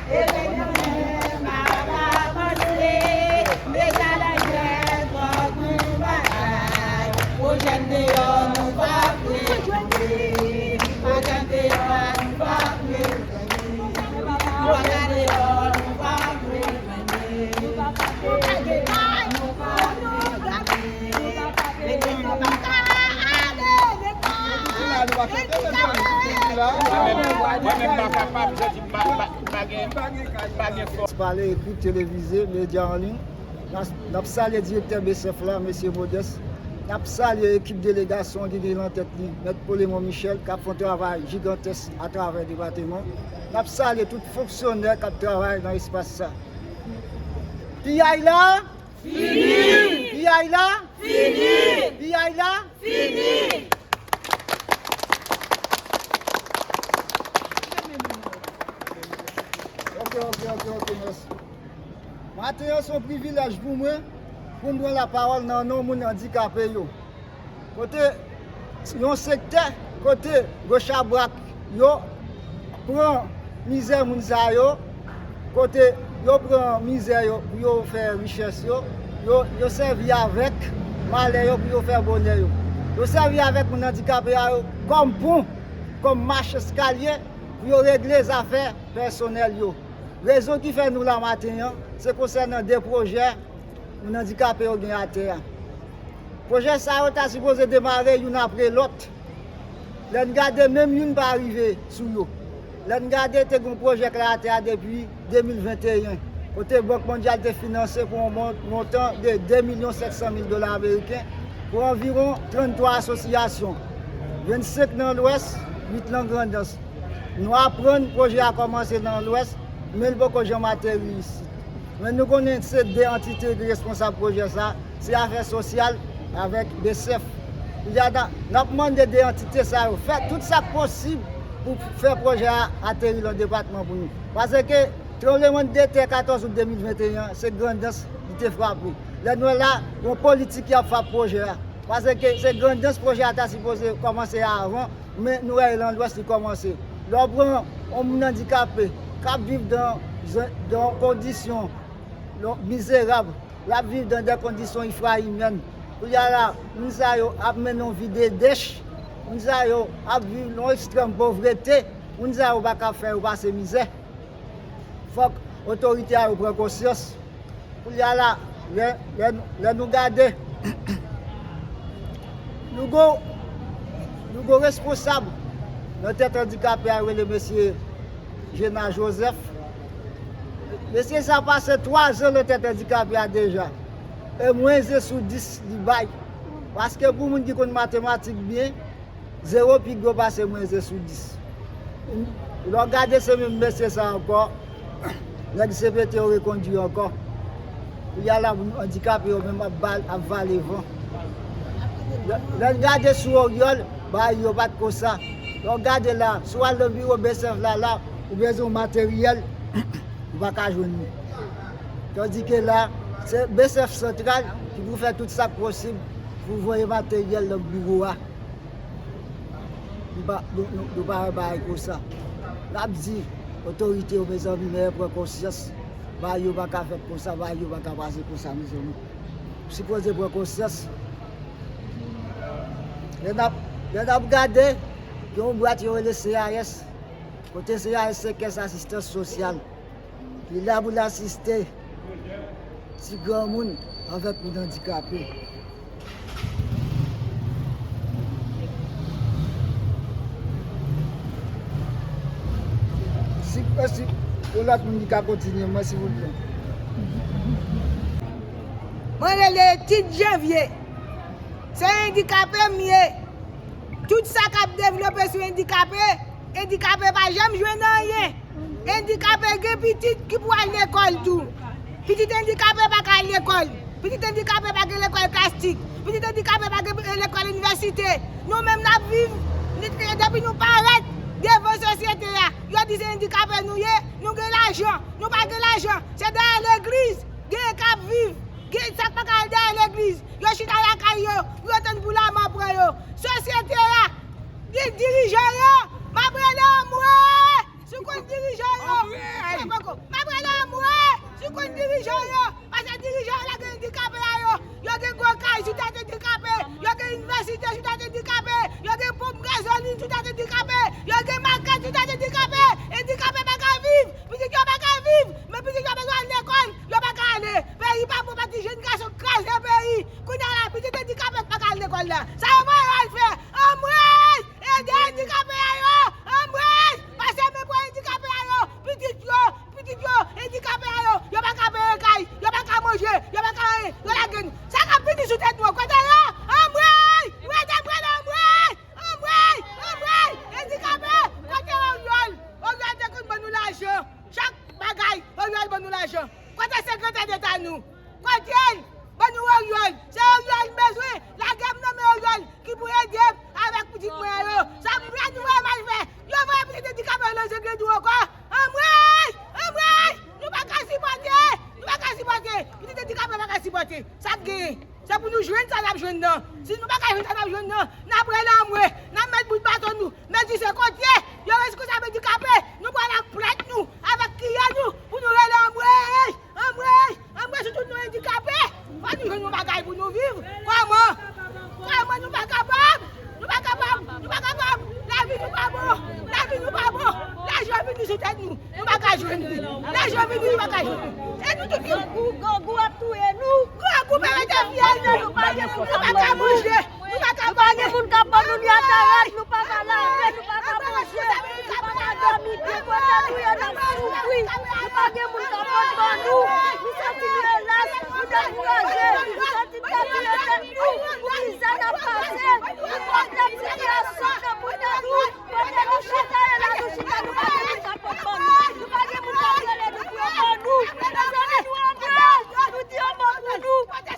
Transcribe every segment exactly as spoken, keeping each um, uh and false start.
Mwen menm, mwen menm pa kapab, jodi m pa, pa, pa gen, pa gen fòs. Pale, ekri, televize, medya an liy. N ap, n ap salye direktè B S F la, mesye Modès. N ap salye ekip delegasyon ki gen lan tèt li, mèt Polemon Michel, k ap fè yon travay jigantès atravè depatman. N ap salye tout fonksyonè k ap travay nan espas sa. Piyay la! Fini! Piyay la! Fini! Piyay la! Fini! Ok, ok, ok, ok, mèsi. Maten an, se yon privilèj pou mwen pou m pran lapawòl nan non moun andikape yo. Kote yon sektè, kote gochabrak yo pran mizè moun sa yo, kote yo pran mizè yo pou yo fè richès yo, yo, yo sèvi avèk malè yo pou yo fè bonè yo. Yo sèvi avèk moun andikape a yo kòm pon, kòm mach eskalye pou yo regle zafè pèsonèl yo. Rezon ki fè nou la maten an, se konsènan de pwojè moun andikape yo gen atè a. Pwojè sa yo ta sipoze demare youn apre lòt. Lè n gade, menm youn pa rive sou yo. Lè n gade, te gen yon pwojè k la atè a depi de mil venteyen, kote Bank Mondyal te finanse pou yon mon-, montan de de milyon sèt san mil dola ameriken pou anviwon tranntwa asosyasyon, vennsenk nan Lwès, uit nan Grandans. Nou aprann pwojè a kòmanse nan Lwès, men l poko janm ateri isit. Men nou konnen se de antite ki responsab pwojè sa, se afè sosyal avèk B S F. Kounye a, n ap mande de antite sa yo fè tout sa k posib pou fè pwojè a ateri nan depatman pou nou. Paske tranblemann de tè katòz out de mil venteyen an, se Grandans li te frape. Lè nou wè la, yon politik y ap frape pwojè a. Paske se Grandans pwojè a ta sipoze kòmanse avan, men nou wè e nan Lwès li kòmanse. Lè w pran yon moun andikape k ap viv dan, dan yon kondisyon mizerab, l ap viv dan de kondisyon enfrayimèn. Kounye a la, moun sa yo ap mennen yon vi de dèch. Moun sa yo ap viv nan yon ekstrèm povrete. Moun sa yo pa ka fè yo pase mizè. Fòk otorite a yo pran konsyans. Kounye a la, lè, lè, lè nou gade, nou gon, nou gon responsab nan tèt andikape a, yo rele mesye Jena Joseph. Mesye sa pase twa zan nan tèt andikape a deja. E mwens en sou dis li bay. Paske pou moun ki konn matematik byen, zewo pi gwo pase mwens en sou dis. Lè w gade se menm mesye sa ankò, nèg C P T yo rekondui ankò. Kounye a la, andikape yo menm ap bal-, ap vale van. Lè, lè n gade sou Oryòl, bagay yo pa t konsa. Lè w gade la, si w al nan biwo B S F la, la, ou bezwen yon materyèl, ou pa ka jwenn li. Tandike la, se B S F santral ki pou fè tout sa k posib pou voye materyèl nan biwo a. Nou pa, nou, nou, nou pa wè bagay konsa. N ap di otorite yo, mezanmi, men pran konsyans. Bagay yo pa ka fèt konsa, bagay yo pa ka pase konsa, mezanmi. Sipoze pran konsyans. Lè n ap, lè n ap gade, gen yon bwat yo rele C A S. Kote C A S se Kès Asistans Sosyal. Li la pou l asiste ti granmoun avèk moun andikape. Si, si yon lòt moun ki ka kontinye, mwen, silvouplè. Mwen rele Tit Janvye. Se andikape m ye. Tout sa k ap devlope sou andikape, andikape pa janm jwenn anyen. Andikape gen pitit ki pou al lekòl tou. Pitit andikape pa ka al lekòl. Pitit andikape pa gen lekòl klasik. Pitit andikape pa gen lekòl inivèsite. Nou menm n ap viv, depi nou parèt devan sosyete a, yo di se andikape nou ye, nou gen lajan, nou pa gen lajan. Se dèyè legliz, gen k ap viv, gen sa k pa ka al dèyè legliz. Yo chita lakay yo, yo tann pou lanmò pran yo. Sosyete a, di-, dirijan yo, m ap rele anmwe! Si w konn dirijan yo, anmwe! Se poko. Oryol ban nou lajan. Kote sekretè deta nou? Kote l? Ban nou Oryol. Se Oryol m bezwen. Lage m nan men Oryol ki pou ede m avèk pitit mwen yo. Sa m pran nou wè m al fè. Yo voye pitit andikape yo nan zengledou ankò. Anmwey! Anmwey! Nou pa ka sipòte! Nou pa ka sipòte! Pitit andikape pa ka sipòte. Sa k genyen? Se pou nou jwenn sa n ap jwenn nan. Si nou pa ka jwenn sa n ap jwenn nan, n ap rele anmwe, n ap met bout baton nou. Men di se kote yo reskonsab andikape, nou pral ak plent nou, avèk kiyè nou, pou nou rele anmwe, anmwe, anmwe sou tout nou andikape. Fò nou jwenn yon bagay pou nou viv. Kòman? Kòman nou pa kapab? Nou pa kapab, nou pa kapab. Lavi nou pa bon, lavi nou pa bon. Lajan vini sou tèt nou. Nou pa ka jwenn li. Lajan vini, nou pa ka jwenn li. E nou tout ki. Grangou, grangou ap touye nou. Grangou pa mete fyèl nou. Nou pa ka manje. Nou pa ka manje. Nou pa gen moun k ap ban nou netwayaj, nou pa ka lave, nou pa ka manje, nou pa ka dòmi byen. Kote nou ye n ap soufri. Nou pa gen moun k ap ban nou. Nou santi nou elas, nou dekouraje, nou santi nou detire tèt nou pou mizè n ap pase. Nou pa tèt sitiyasyon nan bout nou. Kote nou chita ye la, nou chita, nou pa gen moun k ap pot ban nou. Nou pa gen moun k ap rele nou pou yo ban nou. Mezanmi, nou anmwe, nou di yon mo pou nou. Nou pa gen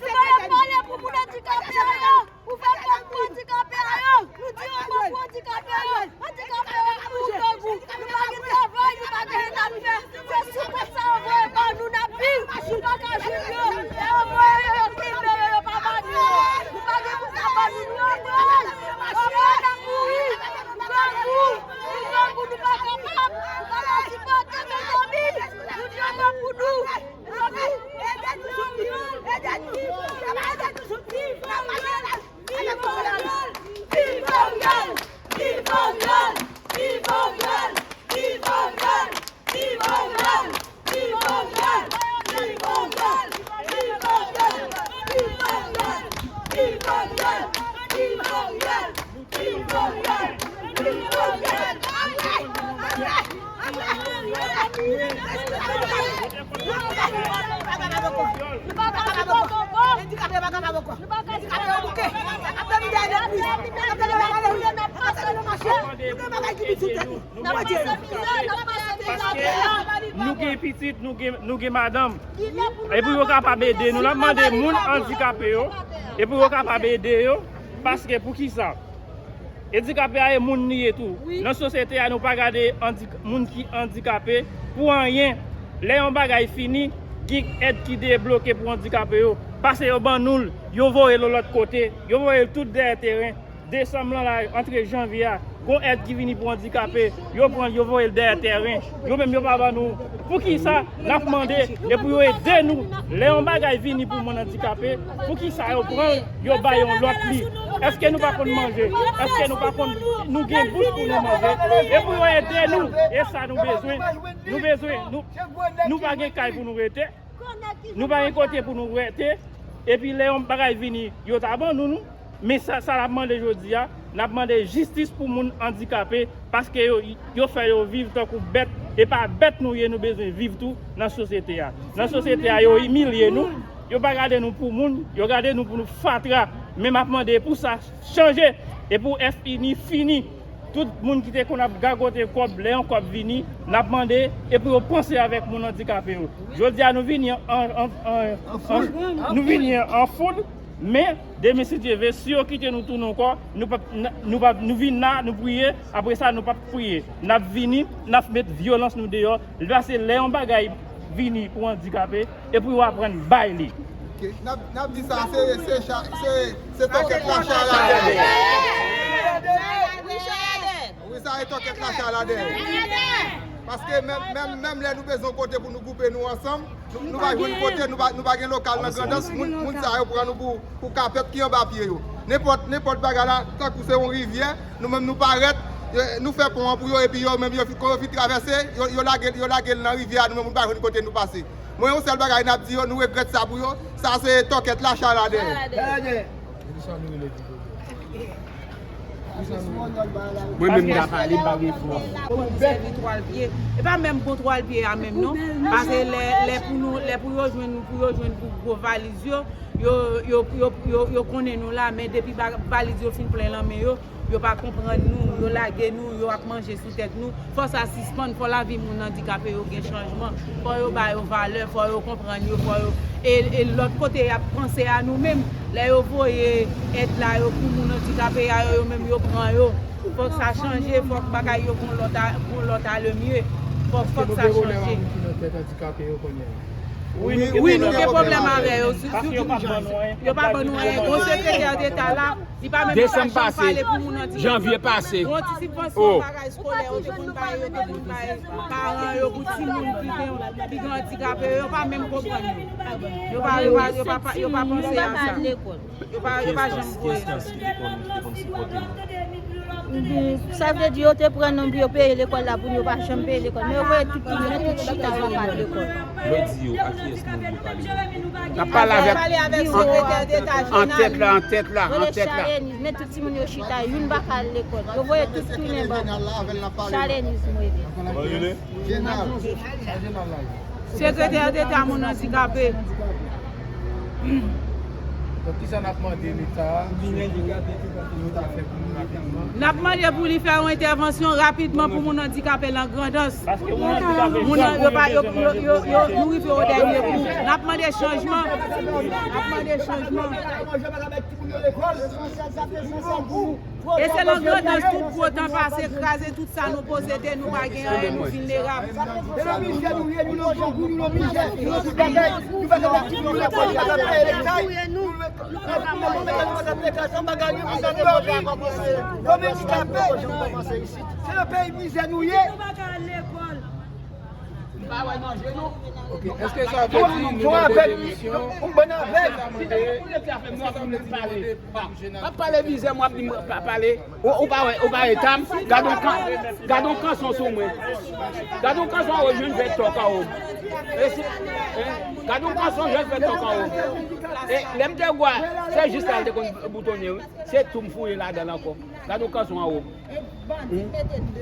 pale pou moun andikape a yo. Ou fè kòb pou andikape a yo. Nou di yon mo pou andikape a yo. Andikape a yo pou grangou. Nou pa gen travay, nou pa gen anyen n ap fè. Se sou kont sa yo voye ban nou n ap viv. Nou pa ka jwenn yo. Lè yo voye yo, yo kenbe yo, yo pa ba nou yo. Nou pa gen pou ta ba nou. Nou anmwe. Anmwe n ap mouri. Grangou. Nou grangou, nou pa kapab. Nou pa ka sipòte, mezanmi. Nou di yon mo pou nou. Mezanmi, ede nou soutenir. Ede nou. Ede nou soutenir. Viv Oryol! Viv Oryol! Viv Oryol! Nou gen pitit, nou gen, nou gen madanm. E pou yo kapab ede nou, n ap mande moun andikape yo, e pou yo kapab ede yo, paske poukisa? Andikape a e moun li ye tou. Nan sosyete a, nou pa gade andi-, moun ki andikape pou anyen. Lè yon bagay fini, gen èd ki debloke pou andikape yo. Pase yo ban nou l, yo voye l yon lòt kote, yo voye l tout dèyè teren. Desanm lan la, antre janvye a, gon èd ki vini pou andikape, yo pran l, yo voye l dèyè teren. Yo menm, yo pa ban nou. Poukisa n ap mande, e pou yo ede nou? Lè yon bagay vini pou moun andikape, poukisa yo pran l, yo bay yon lòt li? Èske nou pa konn manje? Èske nou pa konn, nou gen bouch pou nou manje? E pou yo ede nou, e sa nou bezwen. Nou bezwen, nou, nou pa gen kay pou nou rete. Nou pa gen kote pou nou rete. Epi lè yon bagay vini, yo ta ban nou, nou. Men sa, sa n ap mande jodi a, n ap mande jistis pou moun andikape, paske yo, yo fè yo viv tankou bèt, e pa bèt nou ye, nou bezwen viv tou nan sosyete a. Nan sosyete a, yo imilye nou, yo pa gade nou pou moun, yo gade nou pou nou fatra. Men m ap mande pou sa chanje, e pou F ini fini. Tout moun ki te konn ap gagote kòb, lè yon kòb vini, n ap mande, e pou yo panse avèk moun andikape yo. Jodi a, nou vini an, an, an, an, nou vini an foul, men demen, si Dye vle, si yo kite nou tounen ankò, nou p ap, n-, nou p ap, nou vin la, nou priye, apre sa, nou p ap priye. N ap vini, n ap met vyolans nou deyò, pase lè yon bagay vini pou andikape, e pou yo aprann bay li. Ok. N ap, n ap di sa, se, se cha-, se, se tòkèt la chay la dèyè. Wi, sa e tòkèt la chay la dèyè. Paske menm, menm, menm lè nou bezwen kote pou nou gwoupe nou ansanm, nou, nou pa jwenn kote, nou pa, nou pa gen lokal nan Grandans, moun, moun sa yo pran nou pou, pou kapèt ki anba pye yo. Nenpòt, nenpòt bagay la, tankou se yon rivyè, nou menm nou parèt, yo, nou fè pon an pou yo, epi yo menm yo fi-, kon yo fin travèse, yo, yo lage, yo lage l nan rivyè a, nou menm nou pa jwenn kote nou pase. Mwen, yon sèl bagay n ap di yo, nou regrèt sa pou yo. Sa se tòkèt la chay la dèyè. Mwen menm m ta pale, m pa gen fòs. Pou nou sèvi twal pye. E pa menm bon twal pye a menm non. Paske lè, lè pou nou, lè pou yo jwenn nou, pou yo jwenn pou gwo valiz yo, Yo, yo, yo, yo, yo konnen nou la, men depi ba- valiz yo fin plen nan men yo, yo pa konprann nou, yo lage nou, yo ap manje sou tèt nou. Fò sa sispann, fò lavi moun andikape yo gen chanjman. Fò yo ba yo valè, fò yo konprann yo, fò yo. E, e lòt kote y ap panse a nou menm. Lè yo voye èd la yo pou moun andikape a yo, yo menm yo pran yo. Fòk sa chanje, fòk bagay yo gon lòt a, gon lòt a le mieux. Fòk, fòk sa chanje. Wi, nou gen pwoblèm avè yo, sitou yo pa ban nou anyen. Gon sekretè deta la, li pa menm pa janm pale pou moun andikape. Janvye pase. Gon ti sibvansyon bagay eskolè yo te konn bay, yo te konn bay paran yo pou timoun ki gen, ki gen andikape yo, yo pa menm konprann yo. Yo pa, yo pa, yo pa, yo pa panse a sa. Yo pa, yo pa janm voye. Ki enstans ki te konn, ki te konn sipòte nou? Sa vle di yo te pran nou pou yo peye lekòl la, pou yo pa janm peye lekòl. Men yo voye tout moun, men tout chita yo pa al lekòl. Lè w di yo, a kiyès nou vle pale? N ap pale avèk an tèt la, an tèt la, an tèt la. Chaleniz, men tout timoun yo chita, youn pa ka al lekòl. Yo voye tout tounen ban nou. Chaleniz, mwen. Sekretè deta moun andikape. Donk, kisa n ap mande Leta a, sitou pou yo ta fè pou nou rapidman? N ap mande pou li fè yon entèvansyon rapidman pou moun andikape nan Grandans. Moun an, yo pa, yo, yo, yo, yo, nou rive o dènye kou. N ap mande chanjman. N ap mande chanjman. E se nan Grandans tout gwo tan pase, kraze tout sa nou posede, nou pa gen anyen, nou vilnerab. Se nan mizè nou ye, nou nan grangou, nou nan mizè, nou nan tout bagay, nou pa kapab fini lekòl, nou pa kapab fè elektay, nou lwe, nou pa kapab fè kay, nou pa kapab fè kay, san bagay, nou pa kapab fè kay. Yo menm ki ka peye. Se nan peyi mizè nou ye. Nou pa ka al lekòl. M pa wè manje, non. Ok, èske sa vle di nou mande demisyon? Ou bann avèg. Èske sa vle di nou mande pou Jenal? M ap pale mizè, m ap di m pa pale. Ou, ou pa wè, ou pa wè eta m? Gad on kan-, gad on kanson sou mwen. Gad on kanson anwo, jwenn vèt tòk anwo. E si, en, gad on kanson, jwenn vèt tòk anwo. E lè m te gwa, se jis la l te konn boutonnen, wi. Se tou m fouye ladan l ankò. Gad on kanson anwo.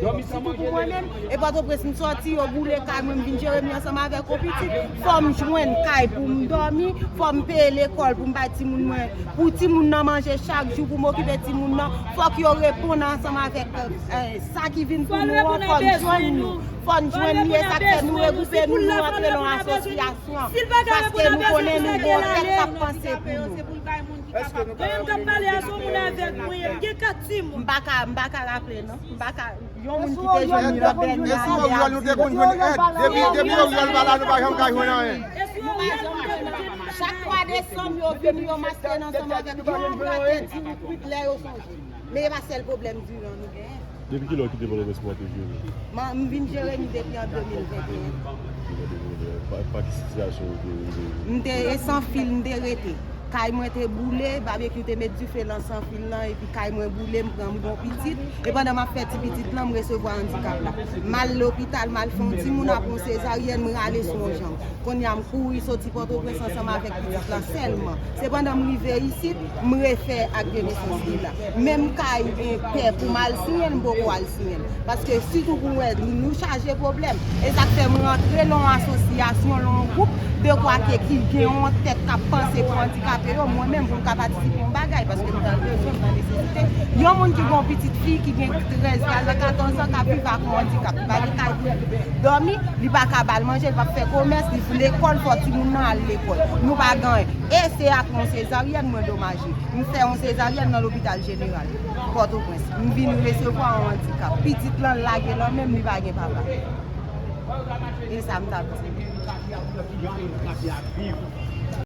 Dòmi san manje. Sitou pou mwen menm, e Pòtoprens m sòti, yo boule kay mwen, m vin Jeremi ansanm avèk yon pitit. Fò m jwenn kay pou m dòmi, fò m peye lekòl pou m bay timoun mwen, pou timoun nan manje chak jou, pou m okipe timoun nan. Fòk yo reponn ansanm avèk, eh, sa ki vin pou nou an, fò n jwenn nou. Fò n jwenn li, e sa k fè nou regwoupe nou, nou antre nan yon asosyasyon. Paske nou konnen nou gon tèt k ap panse pou nou. Èske nou ka raple nou ki te gen, ki te gen? M pa ka, m pa ka raple, non. M pa ka, yon moun ki te jwenn lòt dènye ane a, nou te konn jwenn èd. Depi, depi Oriol pa la, nou pa janm ka jwenn anyen. Chak twa desanm, yo vini, yo maske n ansanm avèk nou, yo anplwate di nou kwit lè yo sonje. Men e pa sèl pwoblèm diran nou genyen. Depi kilè w kite Pòtoprens pou w antre Jeremi? M vin Jeremi depi an de mil venteyen. Depi an de mil venteyen. Pa, pa ki sitiyasyon ou te rive? M te, e san fil m te rete. Kay mwen te boule, babekyou te met dife nan san fil lan, epi kay mwen boule, m pran m gon pitit. E pandan m ap fè ti pitit lan, m resevwa andikap la. M al lopital, m al fè yon timoun, apre yon sezaryèn, m rale sou yon janm. Kounye a, m kouri soti Pòtoprens ansanm avèk pitit lan sèlman. Se pandan m rive isit, m refè ak de nesans li la. Menm kay, eh, pè pou m al siyen l, m poko al siyen l. Paske sitou pou wè, nou chaje pwoblèm. E sa k fè m rantre nan yon asosyasyon, nan yon gwoup, dekwa ke ki gen yon tèt k ap panse pou andikape yo, mwen menm pou m ka patisipe yon bagay, paske m nan bezwen, m nan nesesite. Yon moun ki gen yon pitit fi ki gen trèz, katòz an, k ap viv ak yon andikap, li pa gen kay pou li dòmi, li pa ka ba l manje, li p ap fè komès, li pou lekòl, fò timoun nan al lekòl. Nou pa gen anyen. E se apre yon sezaryèn mwen domaje. M fè yon sezaryèn nan lopital jeneral Pòtoprens. M vin resevwa yon andikap. Pitit lan lage nan men m, li pa gen papa. E sa m t ap di.